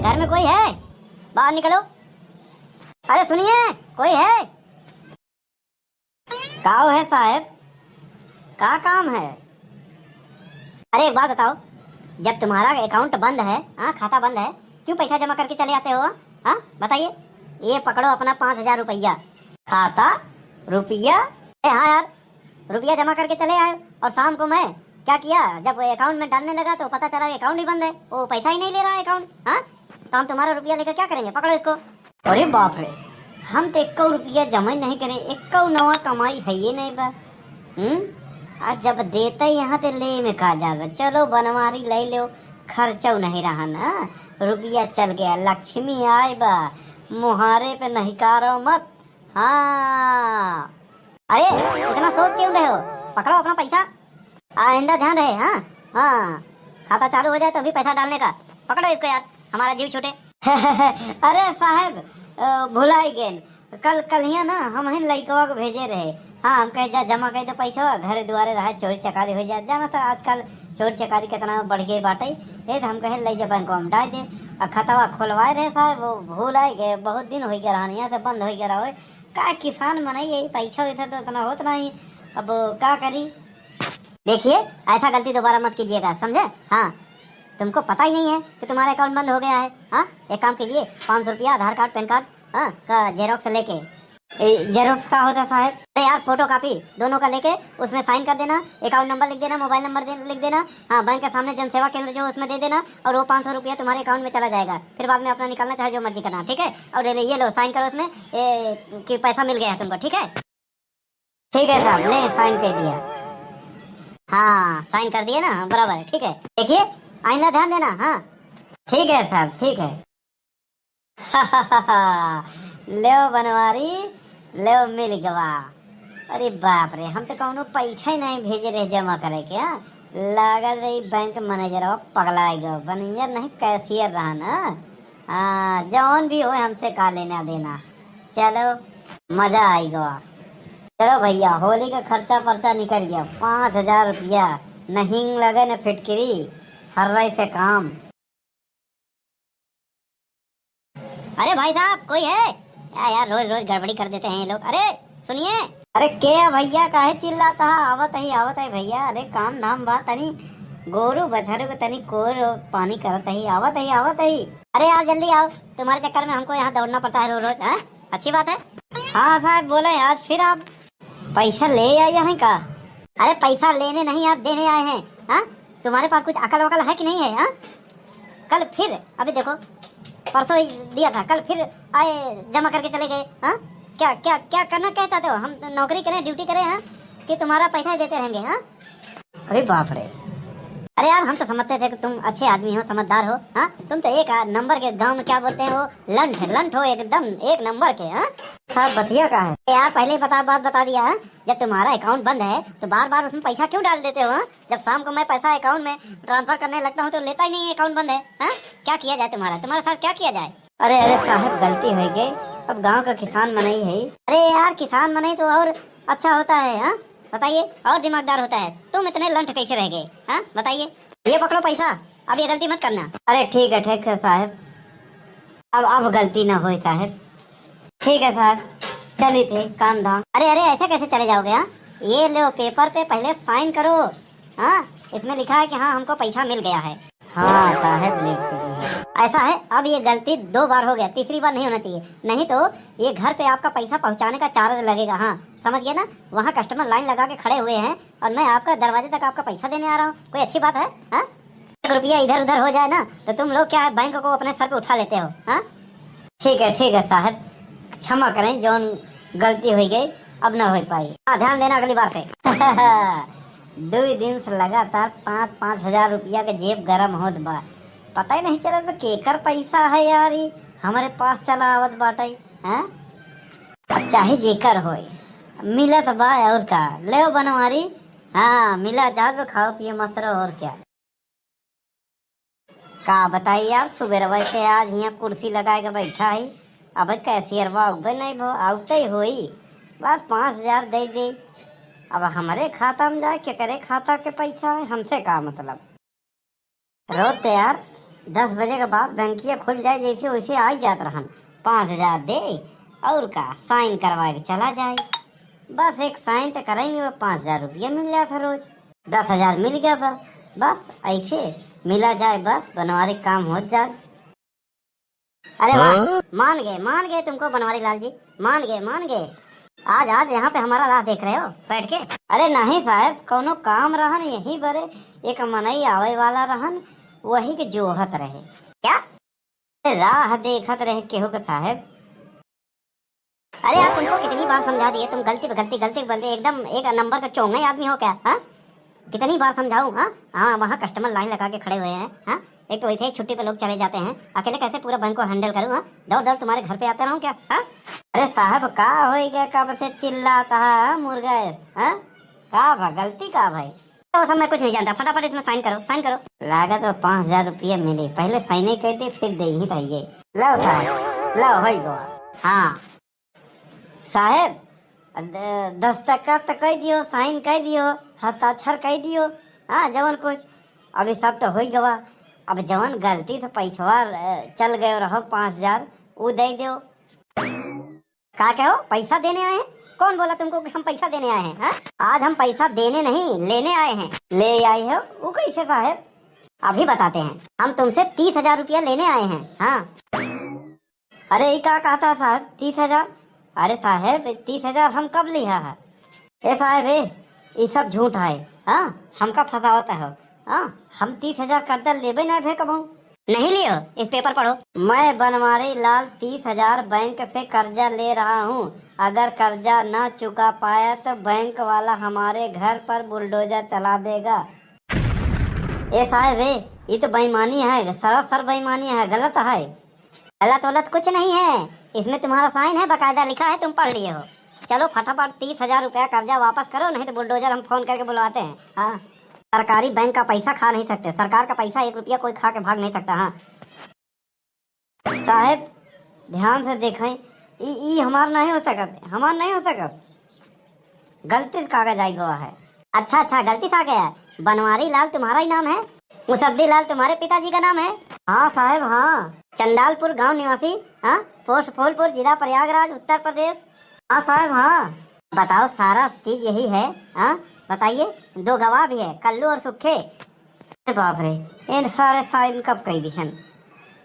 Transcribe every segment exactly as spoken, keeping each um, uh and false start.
घर में कोई है? बाहर निकलो। अरे सुनिए, कोई है? काव है साहेब, का काम है? अरे एक बात बताओ, जब तुम्हारा अकाउंट बंद है, हाँ, खाता बंद है, क्यों पैसा जमा करके चले आते हो? हाँ, बताइए। ये पकड़ो अपना पाँच हजार रुपया। खाता? रुपया? अरे हाँ यार, रुपया जमा करके चले आए और शाम को मैं क्या किया, जब अकाउंट में डालने लगा तो पता चला अकाउंट ही बंद है, वो पैसा ही नहीं ले रहा है अकाउंट। हाँ, तो हम तुम्हारा रुपया लेकर क्या करेंगे? पकड़ो इसको। अरे बाप रे, हम तो एक्को रुपया जमा ही नहीं करे, एक्को नवा कमाई है ये नहीं बा। हम्म। आज जब देते यहाँ ते ले में का जावे, चलो बनवारी ले लो, खर्चो नहीं रहा ना, रुपया चल गया, लक्ष्मी आए बा, मुहारे पे नहीं कारो मत। हाँ। अरे, इतना सोच क्यों रहे हो? पकड़ो अपना पैसा। आइंदा ध्यान रहे, हाँ? हाँ। खाता चालू हो जाए तो अभी पैसा डालने का। पकड़ो इसको यार, हमारा जीव छूटे। अरे साहेब, अ, भुलाई गेन। कल, कल हिया ना हम ही लइकवा के भेजे रहे। हाँ, हम कहे जा जमा कर दे पैसा, घरे दुआरे रहे, चोरी चकारी हो जाए। जाना तो आजकल चोरी चकारी कितना बढ़ गई बाटे। ए तो हम कहे ले जा बैंक में डाल दे। आ खतवा खोलवाए रहे साहेब, वो भूल आए गए, बहुत दिन हो गया रहन, यहाँ से बंद हो गया रहो। का किसान मनई है, पैसा वैसा तो इतना होत नहीं, अब का करी? देखिए, ऐसा गलती दोबारा मत कीजिएगा, समझे? हाँ, तुमको पता ही नहीं है कि तुम्हारा अकाउंट बंद हो गया है। हाँ, एक काम कीजिए, पाँच सौ रुपया, आधार कार्ड, पैन कार्ड, हाँ, का जेरोक्स लेके। ए, जेरोक्स का होता साहेब? अरे यार, फोटो कॉपी दोनों का लेके उसमें साइन कर देना, अकाउंट नंबर लिख देना, मोबाइल नंबर दे, लिख देना, हाँ, बैंक के सामने जनसेवा केंद्र जो उसमें दे देना और वो पाँच सौ रुपया तुम्हारे अकाउंट में चला जाएगा। फिर बाद में अपना निकालना चाहे जो मर्जी करना, ठीक है? और ये, ये लो, साइन करो उसमें, ए, कि पैसा मिल गया है तुमको, ठीक है? ठीक है साहब, ले साइन कर दिया। हाँ, साइन कर दिया ना, हाँ, बराबर है, ठीक है। देखिए, आइंदा ध्यान देना, हाँ। ठीक है साहब, ठीक है। लेव बनवारी, लेव मिल गवा। अरे बाप रे, हम तो कौनो पैसा ही नहीं भेजे रहे जमा करे के, हाँ? लागत रही बैंक मैनेजर पगला गयो, मैनेजर नहीं, कैशियर रहा ना। हाँ, जौन भी हो, हमसे का लेना देना। चलो, मजा आई गवा। चलो भैया, होली का खर्चा पर्चा निकल गया, पाँच हजार रुपया, न हींग लगे न फिटकिरी, हर रही से काम। अरे भाई साहब, कोई है? या यार, रोज रोज गड़बड़ी कर देते हैं ये लोग। अरे सुनिए। अरे के है भैया, काहे चिल्लाता है? आवत ही, आवत ही भैया। अरे काम धाम बा, तनी गोरू बछरू के तनी कोर पानी करत ही, आवत ही, आवत ही। अरे यार जल्दी आओ, तुम्हारे चक्कर में हमको यहाँ दौड़ना पड़ता है रोज रोज, हैं? अच्छी बात है। हाँ साहब बोले, आज फिर आप पैसा ले आए हैं का? अरे पैसा लेने नहीं, आप देने आए हैं। हाँ, तुम्हारे पास कुछ अकल वकल है कि नहीं है? हाँ, कल फिर, अभी देखो, परसों ही दिया था, कल फिर आए, जमा करके चले गए। हाँ, क्या क्या क्या करना क्या चाहते हो? हम नौकरी करें, ड्यूटी करें, हाँ, कि तुम्हारा पैसा ही देते रहेंगे? हाँ। अरे बाप रे। अरे यार, हम तो समझते थे कि तुम अच्छे आदमी हो, समझदार हो। हाँ, तुम तो एक आ, नंबर के, गांव में क्या बोलते हैं वो, लंठ, लंठ हो एकदम एक नंबर के। हाँ, साहब बतिया का है? यार पहले ही बता, बात बता दिया है, जब तुम्हारा अकाउंट बंद है तो बार बार उसमें पैसा क्यों डाल देते हो? हाँ? जब शाम को मैं पैसा अकाउंट में ट्रांसफर करने लगता हूँ तो लेता ही नहीं है, अकाउंट बंद है। हाँ, क्या किया जाए तुम्हारा, तुम्हारे साथ क्या किया जाए? अरे अरे साहब, गलती हो गई, अब गांव का किसान मनई है। अरे यार, किसान मनई तो और अच्छा होता है। हाँ, बताइए, और दिमागदार होता है। तुम इतने लंठ कैसे रह गए? हाँ, बताइए। ये पकड़ो पैसा, अब ये गलती मत करना। अरे ठीक है, ठीक है साहब, अब अब गलती ना होए साहब। ठीक है साहब, चली थे काम धाम। अरे अरे, ऐसे कैसे चले जाओगे? हाँ, ये लो पेपर पे पहले साइन करो। हाँ, इसमें लिखा है कि हाँ, हमको पैसा मिल गया है। हाँ साहब, लिख चुकी है। ऐसा है, अब ये गलती दो बार हो गया, तीसरी बार नहीं होना चाहिए, नहीं तो ये घर पे आपका पैसा पहुँचाने का चार्ज लगेगा। हाँ, समझ गए ना? वहाँ कस्टमर लाइन लगा के खड़े हुए हैं और मैं आपका दरवाजे तक आपका पैसा देने आ रहा हूँ, कोई अच्छी बात है? हाँ, एक रुपया इधर उधर हो जाए ना तो तुम लोग क्या है, बैंक को अपने सर पे उठा लेते हो। हाँ, ठीक है, ठीक है साहब, क्षमा करें, जौन गलती हो गई, अब ना हो पाई। हाँ, ध्यान देना अगली बार से। दो दिन से लगातार पाँच पाँच हजार रुपया के जेब गरम होत बा, पता ही नहीं चलत बा केकर पैसा है यार, ई हमरे पास चला आवत बाटे। हैं? अब चाहे जेकर होए, मिलत बा और का। लेव बनवारी, हाँ, मिला जात बा, खाओ पियो मस्त रहो और क्या। का बताई यार, सुबेरवा से आज हियाँ कुर्सी लगाए के बैठा है, अब कैशियरवा अउबे नहीं भो, आउते ही होई, बस पाँच हजार दे दे। अब हमरे खाता में जाए, केकरे खाता के पैसा है, हमसे का मतलब। रोते यार, दस बजे के बाद बैंकिया खुल जाए, जैसे वैसे आ जात रहन, पाँच हजार दे और का, साइन करवा के चला जाए। बस एक साइन तो करेंगे, वो पाँच हजार रुपया मिल जाता रोज। दस हजार मिल गया बा, बस ऐसे मिला जाए, बस बनवारी काम हो जाए। अरे वाह, हाँ? मान गए, मान गए तुमको बनवारी लाल जी, मान गए, मान गए। आज, आज यहाँ पे हमारा राह देख रहे हो बैठ के? अरे नहीं साहब, कौनो काम रहन यहीं बरे, एक मनई आवे वाला रहन, वही के जोहत रहे। क्या? अरे राह देखत रहे केहू के साहब? अरे यार, तुमको कितनी बार समझा दिए, तुम गलती पे गलती, गलती पे गलती, एकदम एक नंबर का चोंगा आदमी हो क्या? हाँ, कितनी बार समझाऊं? हाँ, हाँ, वहाँ कस्टमर लाइन लगा के खड़े हुए हैं। हाँ, एक तो वैसे ही छुट्टी पे लोग चले जाते हैं, अकेले कैसे पूरा बैंक को हैंडल करूँ? हाँ, दौड़ दौड़ तुम्हारे घर पे आता रहूँ क्या? हाँ, अरे साहब, का होई गया, कब से चिल्लाता है, हाँ, मुर्गा है? हाँ, का भा, गलती का भाई? तो सब मैं कुछ नहीं जानता, फटाफट इसमें साइन करो, साइन करो। लागत वो पाँच हजार रुपये मिली, पहले साइन ही कर दे, फिर दे ही था ये। लो साहब, लो, होई गवा। हाँ साहब, द-, दस्तखत तो कर दियो, साइन कर दियो, हस्ताक्षर कर दियो। हाँ, जवन कुछ, अभी सब तो होई गवा। अब जवन गलती से पैसवा, अ, चल गयो रहो पाँच हजार, उ दे दियो। का कहो, पैसा देने आए हैं? कौन बोला तुमको कि हम पैसा देने आए हैं? हाँ? आज हम पैसा देने नहीं, लेने आए हैं। ले आए हो? वो कैसे साहब? अभी बताते हैं। हम तुमसे तीस हजार रुपया लेने आए हैं। हाँ। अरे, ये का कहता साहब, तीस हजार? अरे साहब, तीस हजार हम कब लिया है? ए साहब, ए, ई सब झूठ है। हाँ, हमका फंसावत हो। हाँ, हम तीस हजार कर्जा लेबे ना भे कबहू। नहीं लियो, इस पेपर पढ़ो। मैं बनवारी लाल तीस हजार बैंक से कर्जा ले रहा हूँ। अगर कर्जा ना चुका पाया तो बैंक वाला हमारे घर पर बुलडोजर चला देगा। ए साहब, ए, ई तो बेईमानी है, सरासर बेईमानी है, गलत है। गलत वलत कुछ नहीं है, इसमें तुम्हारा साइन है, बाकायदा लिखा है, तुम पढ़ लिए हो। चलो फटाफट तीस हजार रुपया कर्जा वापस करो, नहीं तो बुलडोजर हम फोन करके बुलवाते हैं। हाँ, सरकारी बैंक का पैसा खा नहीं सकते, सरकार का पैसा एक रुपया कोई खा के भाग नहीं सकता। हाँ साहब, ध्यान से देखें, ई, ई हमार नहीं हो सकत, हमार नहीं हो सकत। गलती से कागज आई गवा है। अच्छा, अच्छा, गलती से आ गया है। बनवारी लाल तुम्हारा ही नाम है? मुसद्दी लाल तुम्हारे पिताजी का नाम है? हाँ साहब, हाँ। चंडालपुर गांव निवासी, हाँ, पोस्ट फूलपुर, जिला प्रयागराज, उत्तर प्रदेश। हाँ साहब, हाँ। बताओ, सारा चीज यही है, हाँ? बताइए, दो गवाह भी है, कल्लू और सुखे। अरे बाप रे, इन सारे साइन कब कई दिहन?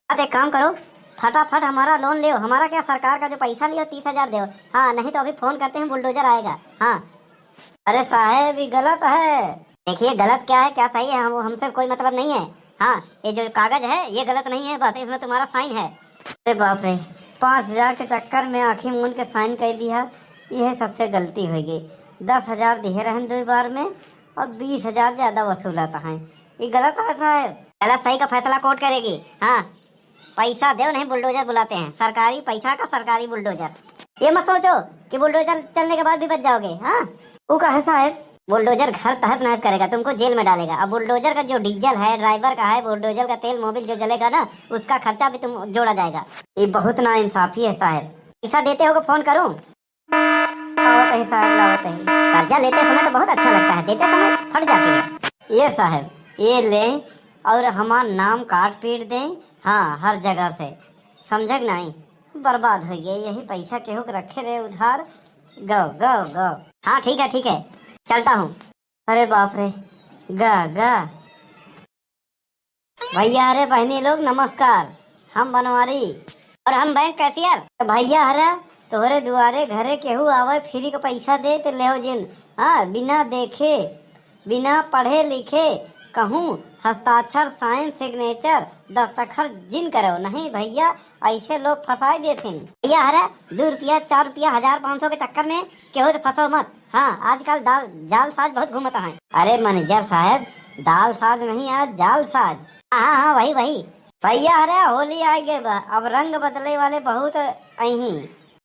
अब एक काम करो, फटाफट हमारा लोन लेओ। हमारा क्या, सरकार का जो पैसा लियो, तीस हजार देओ। हाँ, नहीं तो अभी फोन करते हैं, बुलडोजर आएगा। हाँ। अरे साहेब, ये गलत है। देखिए, गलत क्या है, क्या सही है, हम, हमसे कोई मतलब नहीं है। हाँ, ये जो कागज है, ये गलत नहीं है, बस इसमें तुम्हारा साइन है। अरे बाप रे, पाँच हजार के चक्कर में आँखी मूंद के साइन कर दिया, यह सबसे गलती हो गई। दस हजार दिए रहन दो बार में, और बीस हजार ज्यादा वसूलाता है। ये गलत है साहेब। गलत सही का फैसला कोर्ट करेगी। हाँ, पैसा दो, नहीं बुलडोजर बुलाते हैं। सरकारी पैसा का सरकारी बुलडोजर। ये मत सोचो कि बुलडोजर चलने के बाद भी बच जाओगे। हाँ, वो का है साहेब, बुलडोजर घर तहस नहस करेगा, तुमको जेल में डालेगा। अब बुलडोजर का जो डीजल है, ड्राइवर का है, बुलडोजर का तेल मोबिल जो जलेगा ना, उसका खर्चा भी तुम जोड़ा जाएगा। ये बहुत नाइंसाफी है साहेब। पैसा देते हो को फोन करूँ? लावत ही साहेब, लावत ही। कर्जा लेते समय तो बहुत अच्छा लगता है, देते समय फट जाती है। ये साहेब, ये ले और हमार नाम काट पीट दे। हाँ, हर जगह से, समझे कि नहीं? बर्बाद हो गए, यही पैसा केहू के रखे रहे उधार। गो, गो, गो। हाँ, ठीक है, ठीक है, चलता हूँ। अरे बाप रे, गा, गा। भैया, अरे बहनी लोग, नमस्कार। हम बनवारी। और हम बैंक कैशियर। तो भैया, हरा तोहरे दुआरे घरे केहू आवे, फ्री के पैसा दे, तो लेहो जिन। हाँ, बिना देखे, बिना पढ़े लिखे, कहूँ हस्ताक्षर, साइन, सिग्नेचर, दस्तखत जिन करो। नहीं भैया, ऐसे लोग फंसाए देथिन। भैया, हरा दो रुपया, चार रुपया, हजार पाँच सौ के चक्कर में केहू तो फंसो मत। हाँ, आजकल दाल, जालसाज बहुत घूमत हैं। अरे मैनेजर साहब, दालसाज नहीं, आज जालसाज। हाँ, हाँ, हाँ, वही, वही। भैया, अरे होली आ गए बा, अब रंग बदले वाले बहुत अही।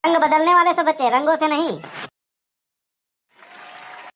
रंग बदलने वाले से बचे, रंगों से नहीं।